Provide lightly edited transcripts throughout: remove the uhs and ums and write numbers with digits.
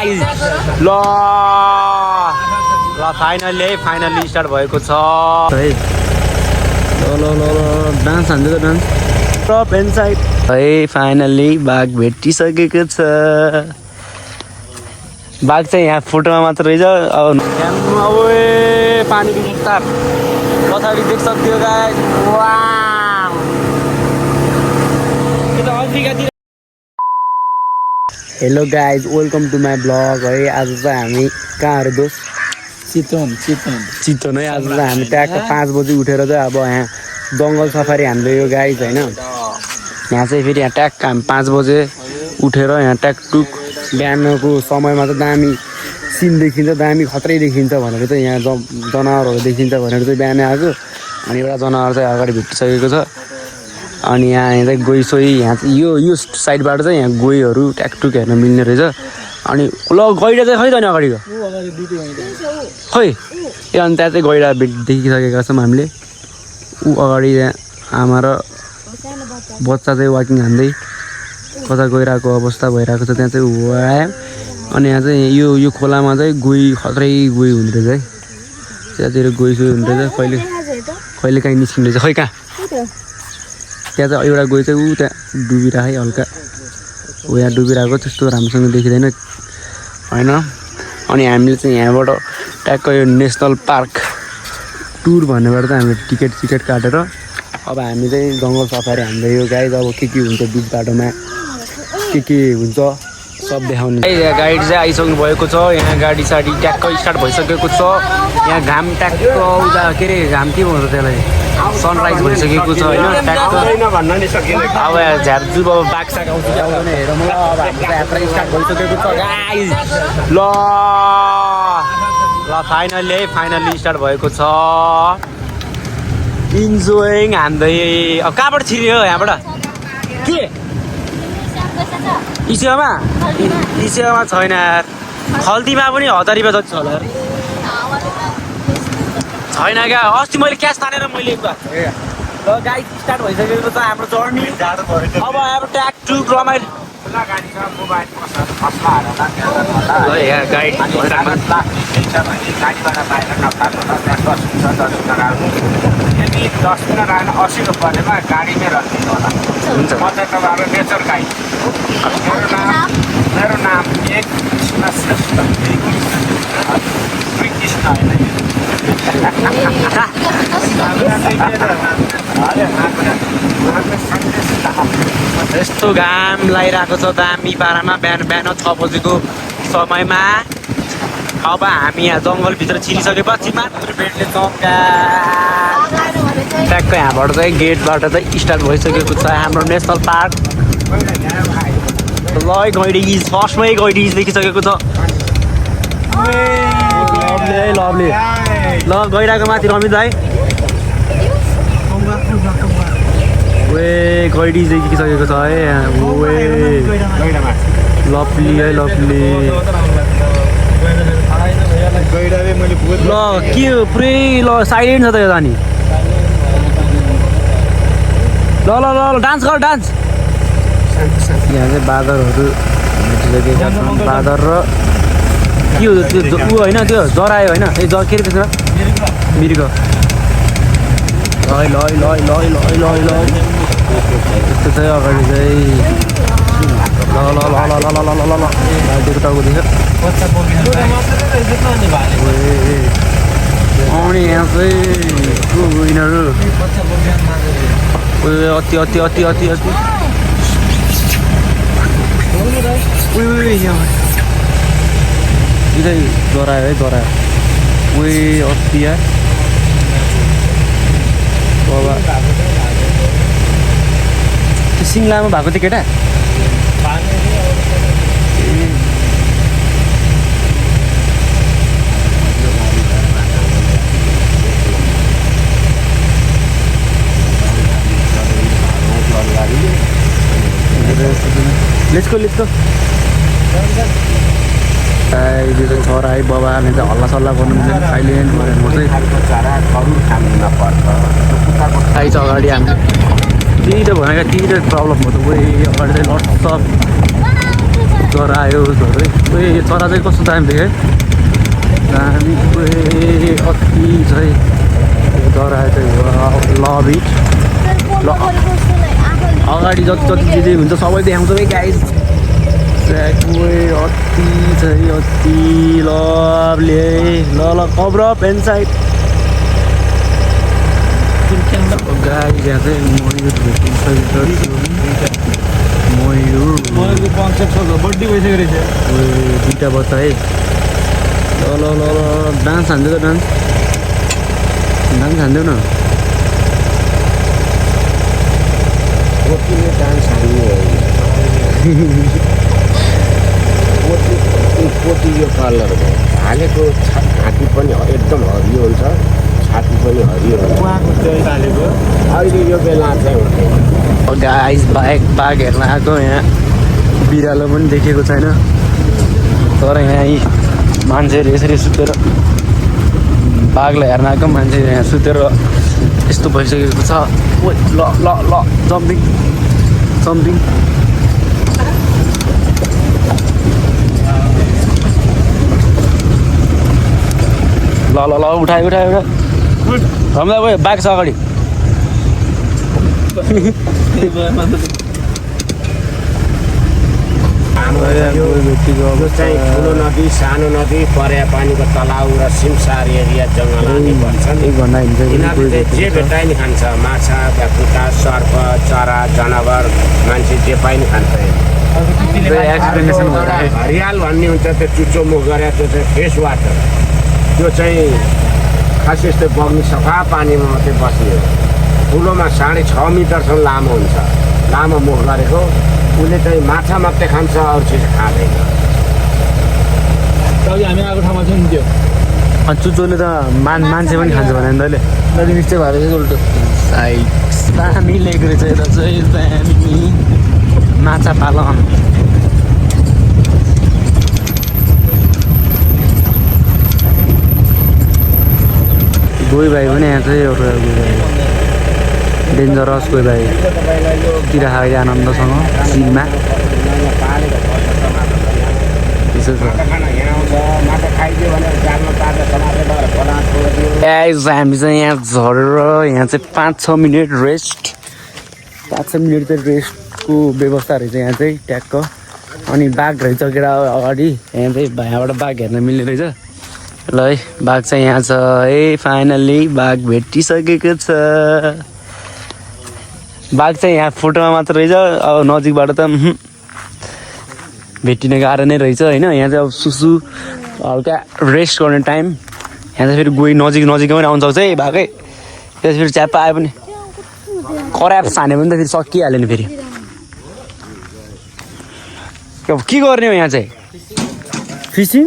Guys ल finally start भएको छ है। ल डान्स हान्छ त डान्स टप एन्ड साइड है। फाइनली बाघ भेटिसकेको छ। बाघ चाहिँ यहाँ फोटोमा मात्र रहेछ। अब पानीको बिस्तार पछाडि देख्छ सक्दियो गाइस। वाउ यो त अफ्रिकातिर। Hello guys welcome to my blog है। आज चाहिँ हामी कहाँहरू दोस्त चितवन है। आज चाहिँ हामी ट्याक्क 5 बजी उठेर चाहिँ अब यहाँ जङ्गल सफारी हामीले यो गाइज होइन। यहाँ चाहिँ फेरि यहाँ ट्याक्क हामी 5 बजे उठेर यहाँ ट्याकटुक बिहानको समयमा चाहिँ दामी सिन देखिन्छ, दामी खत्रै देखिन्छ भनेर चाहिँ यहाँ जनावरहरू देखिन्छ भनेर चाहिँ बिहानै आएको। अनि एउटा जनावर चाहिँ अगाडि भेटिसकेको छ। अनि यहाँ चाहिँ गोही सोही यहाँ यो साइडबाट चाहिँ यहाँ गोहीहरू ट्याकटुक हेर्न मिल्ने रहेछ। अनि ल गैडा चाहिँ खै त नि अगाडिको खै ए। अनि त्यहाँ चाहिँ गैडा देखिसकेका छौँ हामीले। ऊ अगाडि यहाँ आमा र बच्चा चाहिँ वाकिङ हान्दै कता गइरहेको अवस्था भइरहेको छ। त्यहाँ चाहिँ वाया। अनि यहाँ चाहिँ यो खोलामा चाहिँ गोही खत्रै गोही हुँदो रहेछ है। त्यहाँतिर गोही सोही हुँदो रहेछ। कहिले काहीँ निस्किँदो रहेछ खै कहाँ। त्यहाँ चाहिँ एउटा गोही चाहिँ ऊ त्यहाँ डुबिरहेको है हल्का। ऊ यहाँ डुबिरहेको त्यस्तो राम्रोसँग देखिँदैन होइन। अनि हामीले चाहिँ यहाँबाट ट्याक्क यो नेसनल पार्क टुर भन्नेबाट चाहिँ हामीले टिकट काटेर अब हामी चाहिँ जङ्गल सफारी हामीले यो गाइड अब के हुन्छ बिच बाटोमा के हुन्छ सब देखाउने। यहाँ गाइड चाहिँ आइसक्नु भएको छ। यहाँ गाडी साडी ट्याक्क स्टार्ट भइसकेको छ। यहाँ घाम ट्याक्क उता के अरे घाम के भन्छ त्यसलाई सनराइज भइसकेको छ होइन। ट्याक्क अब झ्याप्चुप अब बाघसाग आउँछ कि आउँदैन हेरौँ ल। अब हाम्रो यात्रा स्टार्ट भइसकेको छ गाइस। ल फाइनली स्टार्ट भएको छ। इन्जोइङ हान्दै अब कहाँबाट छिर्यो यहाँबाट के इसियामा छैन यार। खल्तीमा पनि 1000 रुपियाँ जति छ होला छैन क्या। अस्ति मैले क्यास तानेर मैले एक बार ल गाइड स्टार्ट भइसकेको छ हाम्रो जर्नी। अब ट्याक टुक रमाइलो यहाँ गाइड यदि 10 मिनट आएन 80 रुपियाँमा गाडीमै राखिदिनु होला। हुन्छ म चाहिँ तपाईँको नेचर गाइड। मेरो नाम एक श्रेष्ठ कृष्ण होइन। यस्तो घाम लागिरहेको छ दामी पारामा बिहान 6 बजेको समयमा। अब हामी यहाँ जङ्गलभित्र छिरिसकेपछि मात्र भेट्ने चम्का ट्याक्क यहाँबाट चाहिँ गेटबाट चाहिँ स्टार्ट भइसकेको छ हाम्रो नेसनल पार्क। ल गैडिज फर्स्टमै गैडिज देखिसकेको छ। लभली ल गइरहेको माथि रमित भाइ वे गैडिज देखिसकेको छ है। वे लभली है लभली। ल के पुरै ल साइलेन्ट छ त यो त। अनि ल डान्स गर डान्स। यहाँ चाहिँ बाँदरहरू भेटिसकेका छन्। बाँदर र के हो त्यो ऊ होइन त्यो जरायो होइन ए के अरे त्यसमा मिर्ग ल यस्तो चाहिँ अगाडि चाहिँ ल बाल्टीको टाउको देख्यो। आउने यहाँ चाहिँ यिनीहरू अति चाहिँ जरायो है जरायो। उयो अस्ति यार बाबा त्यो सिङ्लामा भएको थियो केटा। लेट्स गो यो चाहिँ छोरा है बाबाले चाहिँ हल्ला सल्लाह गर्नुहुन्छ साइलेन्ट गरेर म चाहिँ थाहै छ अगाडि हामीले त्यही त भनेको त्यही त प्रब्लम हो त। उयो अगाडि चाहिँ लट्स अफ चरा आयो झरै ओए चरा चाहिँ कस्तो दामी थियो है दामी ओए अति चाहिँ यो चरा चाहिँ लभ इट ल अगाडि जति जति जे हुन्छ सबै देखाउँछ है गाइस ओए अति चाहिँ अति लभले ल कभर अप इनसाइड गाई यहाँ चाहिँ मयूर भेटिन्छ मयूरको कन्सेप्ट छ बर्थडे भइसक्यो रहेछ दुईवटा बच्चा है ल ल ल ल डान्स हान्दै त डान्स हान्देऊ न डान्स पोती यो कलर हो हालेको छाती पनि एकदम हरियो हुन्छ छाती पनि हरियो हुन्छ अहिले यो बेला चाहिँ गाइस बाघ हेर्न आएको यहाँ बिरालो पनि देखेको छैन तर यहाँ यी मान्छेहरू यसरी सुतेर बाघलाई हेर्न आएको मान्छे यहाँ सुतेर यस्तो भइसकेको छ ओ ल ल ल जम्पिङ ल ल ल उठायो रम्दा गयो बाघ छ अगाडि यो चाहिँ ठुलो नदी सानो नदी पर्या पानीको तलाउ र सिमसार एरिया जङ्गल भन्छन् यिनीहरूले जे भेटाइ नि खान्छ माछा भ्याकुटा सर्प चरा जनावर मान्छे जे पाइ नि खान्छ हरियाल भन्ने हुन्छ त्यो चुच्चो मुख गरे त्यो चाहिँ फ्रेस वाटर त्यो चाहिँ खास यस्तै बग्ने सफा पानीमा मात्रै बस्ने हो ठुलोमा 6.5 मिटरसम्म लामो हुन्छ लामो मुख गरेको उसले चाहिँ माछा मात्रै खान्छ अरू चिज खाँदैन हामी आएको ठाउँमा चाहिँ त्यो चुच्चोले त मान्छे पनि खान्छ भने तैँले दामी मिस्टेक भएर चाहिँ उल्टो दामी लिएको रहेछ यता चाहिँ दामी माछा पालन गोही भाइ पनि यहाँ चाहिँ एउटा डेन्जरस गोही भाइ किरा खायो आनन्दसँग सिलमा हामी चाहिँ यहाँ झरेर यहाँ चाहिँ 5-6 मिनट रेस्ट 5-6 मिनट चाहिँ रेस्टको व्यवस्था रहेछ यहाँ चाहिँ ट्याक्क अनि बाघ रहेछ केटा अगाडि यहाँ चाहिँ यहाँबाट बाघ हेर्न मिल्ने रहेछ ल है बाघ चाहिँ यहाँ छ है फाइनल्ली बाघ भेटिसकेको छ बाघ चाहिँ यहाँ फोटोमा मात्र रहेछ अब नजिकबाट त भेटिने गाह्रो नै रहेछ होइन यहाँ चाहिँ अब सुसु हल्का रेस्ट गर्ने टाइम यहाँ चाहिँ फेरि गई नजिकैमा पनि आउनु सक्छ है बाघै त्यस फेरि च्याप्पा आयो भने कराप छान्यो भने त फेरि सकिहाल्यो नि फेरि के गर्ने हो यहाँ चाहिँ फिसिङ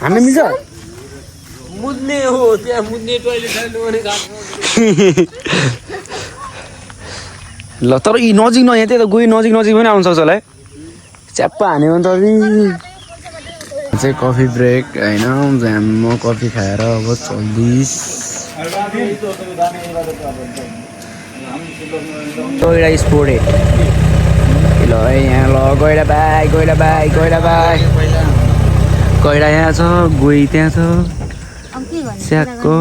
हान्नु मिल्छ मुद्ने हो त्यहाँ मुद्ने टोइलेट ल तर यी नजिक न यहाँ त्यही त गई नजिक पनि आउनु सक्छ होला है च्याप्पा हान्यो भने त चाहिँ कफी ब्रेक होइन जाममा कफी खाएर अब चल्दिस गैडा स्पोर्ट ल यहाँ ल गैडा बाई गैडा यहाँ छ गोही त्यहाँ छ स्याकको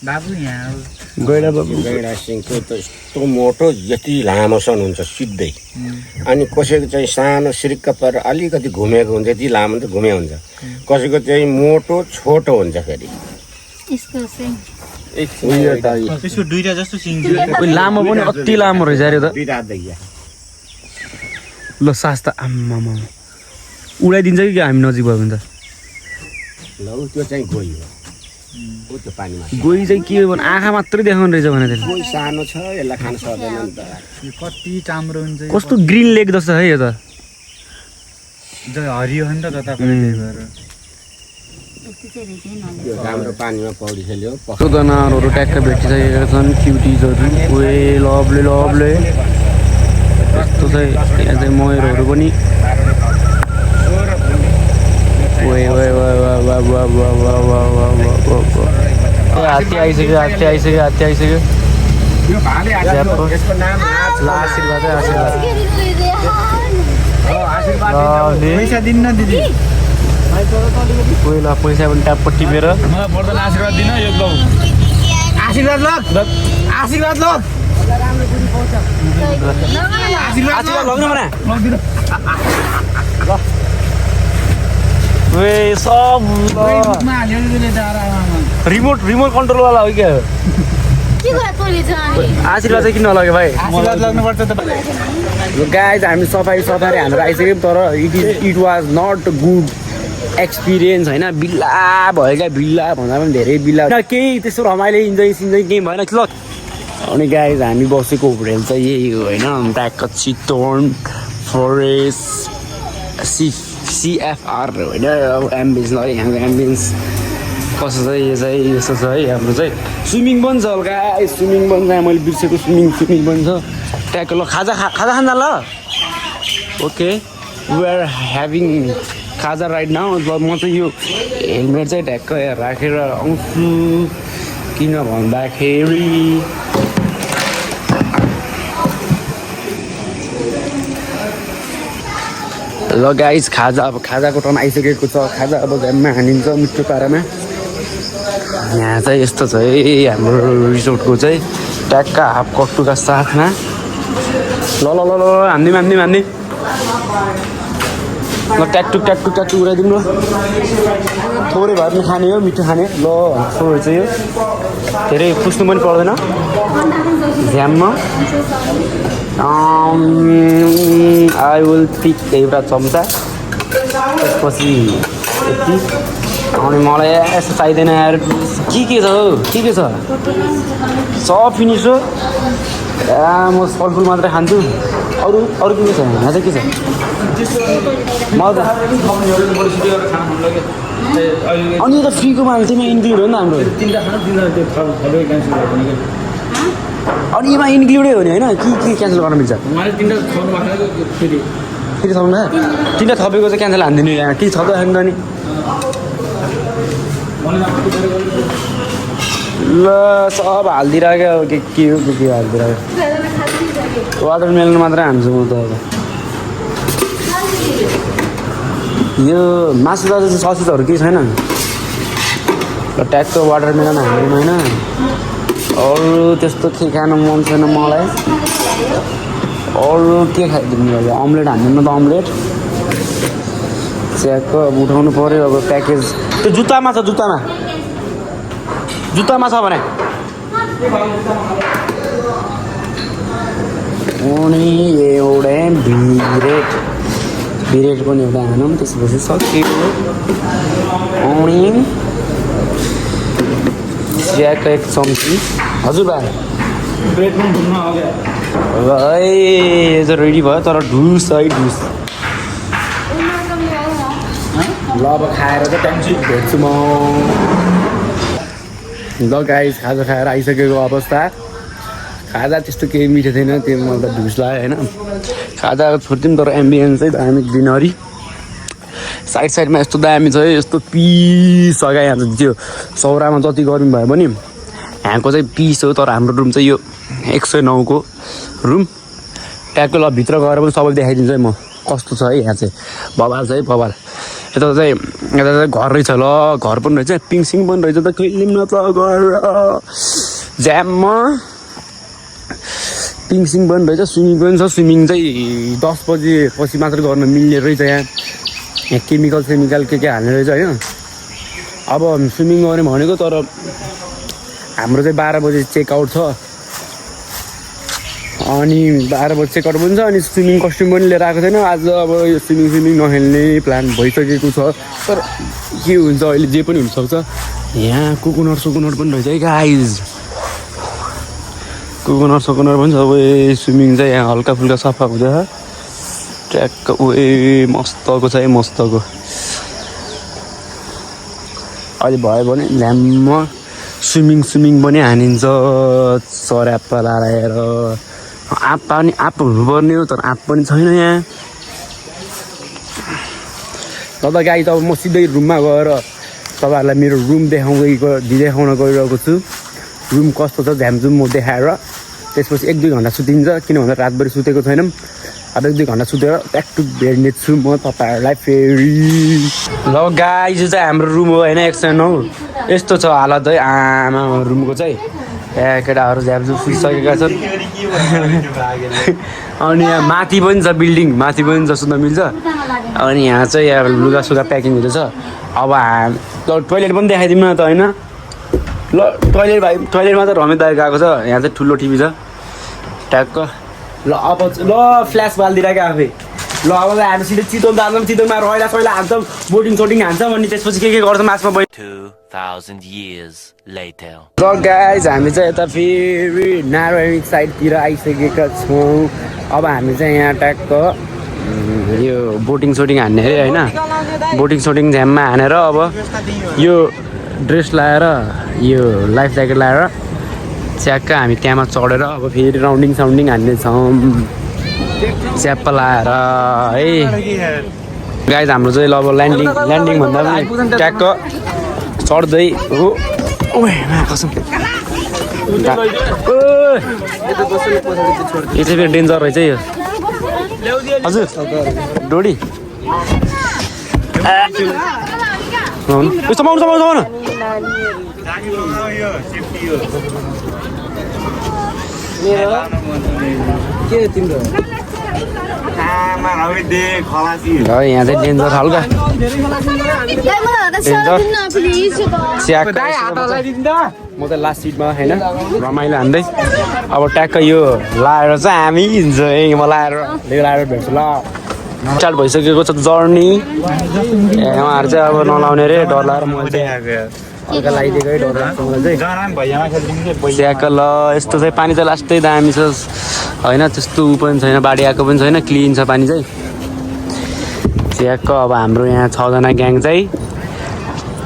बाबु यहाँ गैडा सिङको त यस्तो मोटो यति लामोसन हुन्छ सिधै अनि कसैको चाहिँ सानो सिरिक्क पर अलिकति घुमेको हुन्छ यति लामो त घुमे हुन्छ कसैको चाहिँ मोटो छोटो हुन्छ फेरि दुईटा जस्तो सिङ लामो पनि अति लामो रहेछ अरे त ल सास त आम्मा उडाइदिन्छ कि हामी नजिक भयो भने त ल त्यो चाहिँ गोही हो गोही चाहिँ के हो भने आँखा मात्रै देखाउने रहेछ भने गोही सानो छ यसलाई खान सक्दैन नि त कति चाम्रो हुन्छ कस्तो ग्रिन लेक जस्तो है यो त हरियो हो नि त तपाईँले राम्रो पानीमा पौडी खेल्यो जनावरहरू ट्याक्क भेटिसकेका छन् क्युटिजहरू ओए लभले यस्तो चाहिँ यहाँ चाहिँ मयुरहरू पनि हात्ती आइसक्यो यो भाले आशीर्वाद आशीर्वाद आशीर्वाद पैसा दिन्न दिदी पहिला पैसा पनि ट्याप्प टिपेर मलाई पर्दैन आशीर्वाद दिन यो लौ आशीर्वाद आशीर्वाद आशीर्वाद लग्नु भने लगिदिनु सब रुखमा हाल्यो त्यसले डाँडामा रिमोट कन्ट्रोलवाला हो क्या आशीर्वाद चाहिँ किन नलग्यो भाइ आशीर्वाद लाग्नुपर्छ त गाइज हामी सफारी हाम्रो आइसक्यौँ तर it was not good experience होइन बिल्ला भयो क्या बिल्ला भन्दा पनि धेरै बिल्ला केही त्यस्तो रमाइलो इन्जोय केही भएन ल अनि गाइज हामी बसेको होटल चाहिँ यही हो होइन ट्याक्क चितवन फरेस्ट CFR होइन एम्बियन्स ल यहाँको एम्बियन्स कस्तो छ यो चाहिँ यस्तो छ है हाम्रो चाहिँ स्विमिङ पनि छ हल्का स्विमिङ पनि छ मैले बिर्सेको स्विमिङ पनि छ ट्याक्क ल खाजा खाँदा ल ओके वी आर ह्याभिङ खाजा राइट नाउ म चाहिँ यो हेलमेट चाहिँ ढ्याक्क राखेर आउँछु किन भन्दाखेरि ल गाइज खाजाको टाइम आइसकेको छ खाजा अब घाममा हानिन्छ मिठो पारामा यहाँ चाहिँ यस्तो छ है हाम्रो रिसोर्टको चाहिँ ट्याक्क हाफ कट्टुका साथमा ल हान्दिउँ ल ट्याक्टुक उडाइदिउँ ल थोरै भए पनि खाने हो मिठो खाने ल थोरै चाहिँ यो धेरै पुस्नु पनि पर्दैन झ्याममा आई विल पिक एउटा चम्चा त्यसपछि यति अनि मलाई यस्तो चाहिँदैन यार के छ हौ के छ सब फिनिस हो म फलफुल मात्रै खान्छु अरू के छ यहाँ चाहिँ के छ अनि यो त फ्रीको मान्छेमा इन्क्लुड हो नि हाम्रो अनि यसमा इन्क्लुडै हो नि होइन के क्यान्सल गर्न मिल्छ फेरि थप्नु तिनवटा थपेको चाहिँ क्यान्सल हानिदिनु यहाँ के छ त नि ल सब हालिदिइरहेको अब के हो के हालिदिइरहेको वाटरमेलन मात्रै हान्छु म त अब यो मासु दाजु चाहिँ ससेजहरू केही छैन र ट्याक्क वाटरमेलन हाल्नु होइन अरू त्यस्तो के खानु मन छैन मलाई अरू के खाइदिनु अब अम्लेट हान्दिनु त अम्लेट च्याक्क अब उठाउनु पऱ्यो अब प्याकेज त्यो जुत्तामा छ भने अनि एउटा भिरेट पनि एउटा हानौँ त्यसपछि सक्यो अनि चियाको एक चम्ची हजुर भाइ ब्रेड पनि घुम्न अगाडि है यो चाहिँ रेडी भयो तर ढुस है ढुस ल अब खाएर चाहिँ त्यहाँदेखि भेट्छु म ल गाइस खाजा खाएर आइसकेको अवस्था खाजा त्यस्तो केही मिठो थिएन त्यो मलाई त ढुस लाग्यो होइन खाजा छोडिदिउँ तर एम्बियन्स चाहिँ दामी ग्रिनरी साइडमा यस्तो दामी छ है यस्तो पिस छ क्या यहाँ चाहिँ त्यो सौरामा जति गर्मी भयो भने यहाँको चाहिँ पिस हो तर हाम्रो रुम चाहिँ यो 109को रुम ट्याक्क ल भित्र गएर पनि सबैले देखाइदिन्छु है म कस्तो छ है यहाँ चाहिँ बबाल छ है बबाल यता चाहिँ घर रहेछ ल घर पनि रहेछ पिङसिङ पनि रहेछ त कहिले न त घर ज्याममा पिङसिङ पनि रहेछ स्विमिङ पनि छ स्विमिङ चाहिँ 10 बजेपछि मात्र गर्न मिल्ने रहेछ यहाँ केमिकल के हाल्ने रहेछ होइन अब स्विमिङ गर्ने भनेको तर हाम्रो चाहिँ 12 बजे चेकआउट छ अनि 12 बजे चेकआउट पनि छ अनि स्विमिङ कस्ट्युम पनि लिएर आएको छैन आज अब यो स्विमिङ नखेल्ने प्लान भइसकेको छ तर के हुन्छ अहिले जे पनि हुनसक्छ यहाँ कोकोनट पनि रहेछ है गाइज कोकोनट पनि छ अब स्विमिङ चाहिँ यहाँ हल्का फुल्का सफा हुँदैछ ट्याक्क मस्तको छ है मस्तको अहिले भयो भने ल्याम्म स्विमिङ पनि हानिन्छ चराप लाएर आँप हुनुपर्ने हो तर आँप पनि छैन यहाँ तब गाई त म सिधै रुममा गएर तपाईँहरूलाई मेरो रुम देखाउन गइरहेको छु रुम कस्तो छ झ्यामझुम म देखाएर त्यसपछि 1-2 घन्टा सुतिन्छ किन भन्दा रातभरि सुतेको छैनौँ अब 1-2 घन्टा सुतेर ब्याक टु भेट्नेछु म तपाईँहरूलाई फेरि। ल गाइज यो चाहिँ हाम्रो रुम हो होइन 109 यस्तो छ हालत है आमा रुमको चाहिँ यहाँ केटाहरू झ्यापझुप सुतिसकेका छन् अनि यहाँ माथि पनि छ बिल्डिङ माथि पनि छ सुत्न मिल्छ अनि यहाँ चाहिँ यहाँ लुगासुगा प्याकिङ हुँदैछ। अब टोइलेट पनि देखाइदिउँ न त होइन ल टोइलेटमा चाहिँ रमेश दाइ गएको छ यहाँ चाहिँ ठुलो टिभी छ ट्याक्क ल अब ल फ्ल्यास बालिदिरहेको आफै ल अब चाहिँ हामी सिधै चितवन जान्छौँ चितवनमा रैला सैला हान्छौँ बोटिङ सोटिङ हान्छौँ अनि त्यसपछि के गर्छौँ मासमा 2000 years later. ल गाइज हामी चाहिँ यता फेरि नारायणी साइडतिर आइसकेका छौँ। अब हामी चाहिँ यहाँ ट्याक्क यो बोटिङ सोटिङ हान्ने अरे होइन बोटिङ सोटिङ झ्याममा हानेर अब यो ड्रेस लाएर यो लाइफ ज्याकेट लाएर च्याक्क हामी त्यहाँमा चढेर अब फेरि राउन्डिङ साउन्डिङ हान्नेछौँ च्याप्प लाएर है गाइज हाम्रो चाहिँ अब ल्यान्डिङ भन्दा पनि ट्याक्क चढ्दै हो कसम यो चाहिँ फेरि डेन्जर रहेछ यो हजुर डोडी समाउनु यहाँ चाहिँ डेन्जर हल्का म त लास्ट सिटमा होइन रमाइलो हान्दै अब ट्याक्क यो लाएर चाहिँ हामी हिँड्छ म लाएर भेट्छु ल स्टार्ट भइसकेको छ जर्नी उहाँहरू चाहिँ अब नलाउने रे डर लगाएर मैले चाहिँ हल्का लगाइदिएकै डर लाग्छ मलाई चाहिँ ट्याक्क ल यस्तो चाहिँ पानी चाहिँ लास्टै दामी छ होइन त्यस्तो ऊ पनि छैन बाढी आएको पनि छैन क्लिन छ पानी चाहिँ ट्याक्क अब हाम्रो यहाँ 6 जना ग्याङ चाहिँ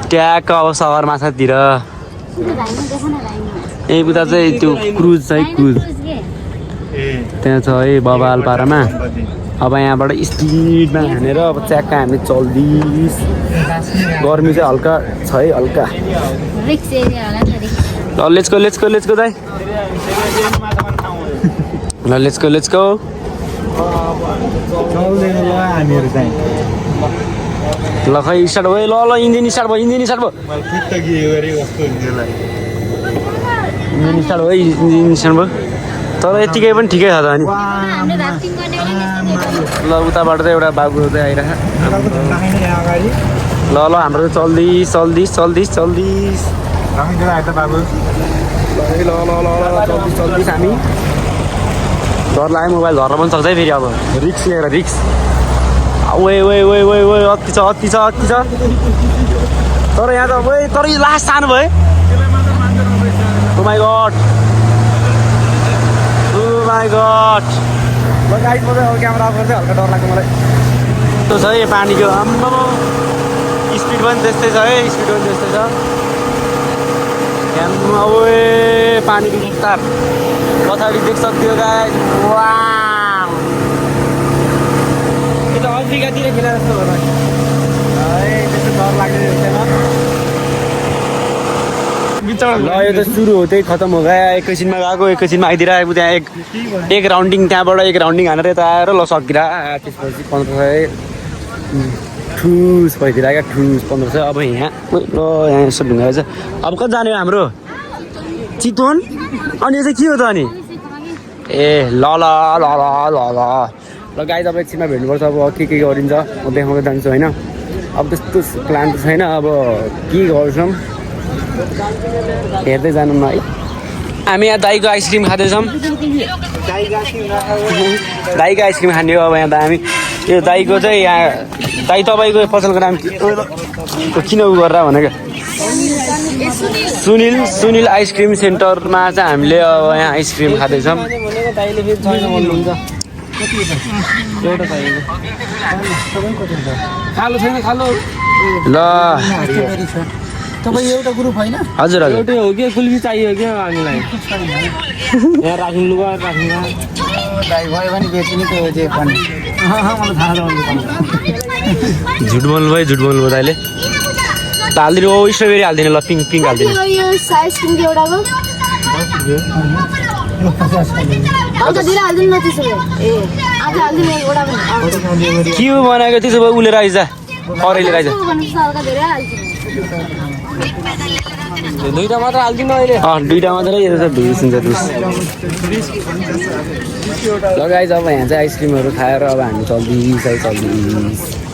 ट्याक्क अब सगरमाथातिर यही उता चाहिँ त्यो क्रुज छ है क्रुज त्यहाँ छ है बबाल पारामा अब यहाँबाट स्पिडमा हानेर अब च्याक्क हामी चल्दिस गर्मी चाहिँ हल्का छ है हल्का ल लेट्स गो दाइ ल लेट्स गो ल खै स्टार्ट भयो ल इन्जिन स्टार्ट भयो इन्जिन स्टार्ट भयो तर यतिकै पनि ठिकै छ त अनि ल उताबाट चाहिँ एउटा बाबु चाहिँ आइरहेको ल हाम्रो चाहिँ चल्दिस हामी डर लाग्यो मोबाइल झर्न पनि सक्छ है फेरि अब रिक्स लिएर रिक्स ओए अति छ तर यहाँ त तर लास्ट सानो भयो ओ माई गड ल गाइड म चाहिँ क्यामेरा अफ गर्दै हल्का डर लाग्छ मलाई त्यो छ है पानीको आम्मा स्पिड पनि त्यस्तै छ है स्पिड पनि त्यस्तै छ क्याममा ओए पानीको बिस्तार पछाडि देख्छ त्यो गाइड वाउ यो त अफ्रिकातिर खेला जस्तो हो है त्यस्तो डर लाग्ने हुँदैन ल यो त सुरु हो त्यही खतम हो गयो एकैछिनमा गएको एकैछिनमा आइदिरहेको त्यहाँ एक राउन्डिङ त्यहाँबाट एक राउन्डिङ हानेर यता आएर ल सकिरह त्यसपछि 1500 ठुस भइदिरहेको ठुस 1500 अब यहाँ ल यहाँ यसो ढुङ्गा रहेछ अब कति जाने हो हाम्रो चितवन अनि यो चाहिँ के हो त अनि ए ल गाइज अब एकछिनमा भेट्नुपर्छ अब के गरिन्छ म देखाउँदै जान्छु होइन अब त्यस्तो प्लान त छैन अब के गर्छौँ हेर्दै जानु न है हामी यहाँ दाइको आइसक्रिम खाँदैछौँ दाइको आइसक्रिम खाने हो अब यहाँ त हामी यो दाइको चाहिँ यहाँ दाइ तपाईँको पसलको नाम किन उ गरेर भनेको सुनिल आइसक्रिम सेन्टरमा चाहिँ हामीले अब यहाँ आइसक्रिम खाँदैछौँ ल तपाईँ एउटा ग्रुप होइन हजुर एउटै हो कि कुल्फी चाहियो क्या हामीलाई यहाँ राख्नु दाइ भयो भने बेच्नु त्यो चाहिँ पनि मलाई थाहा झुट बोल्नु भयो दाइले हालिदिनु ओ स्ट्रबेरी हालिदिनु ल पिङ्क हालिदिनु के बनाएको त्यसो भए उसले राइज अरूले राइज दुईटा मात्र हालिदिनु अहिले दुईटा मात्रै यो चाहिँ धुस हुन्छ धुस ल गाइज अब यहाँ चाहिँ आइसक्रिमहरू खाएर अब हामी चल्दैछ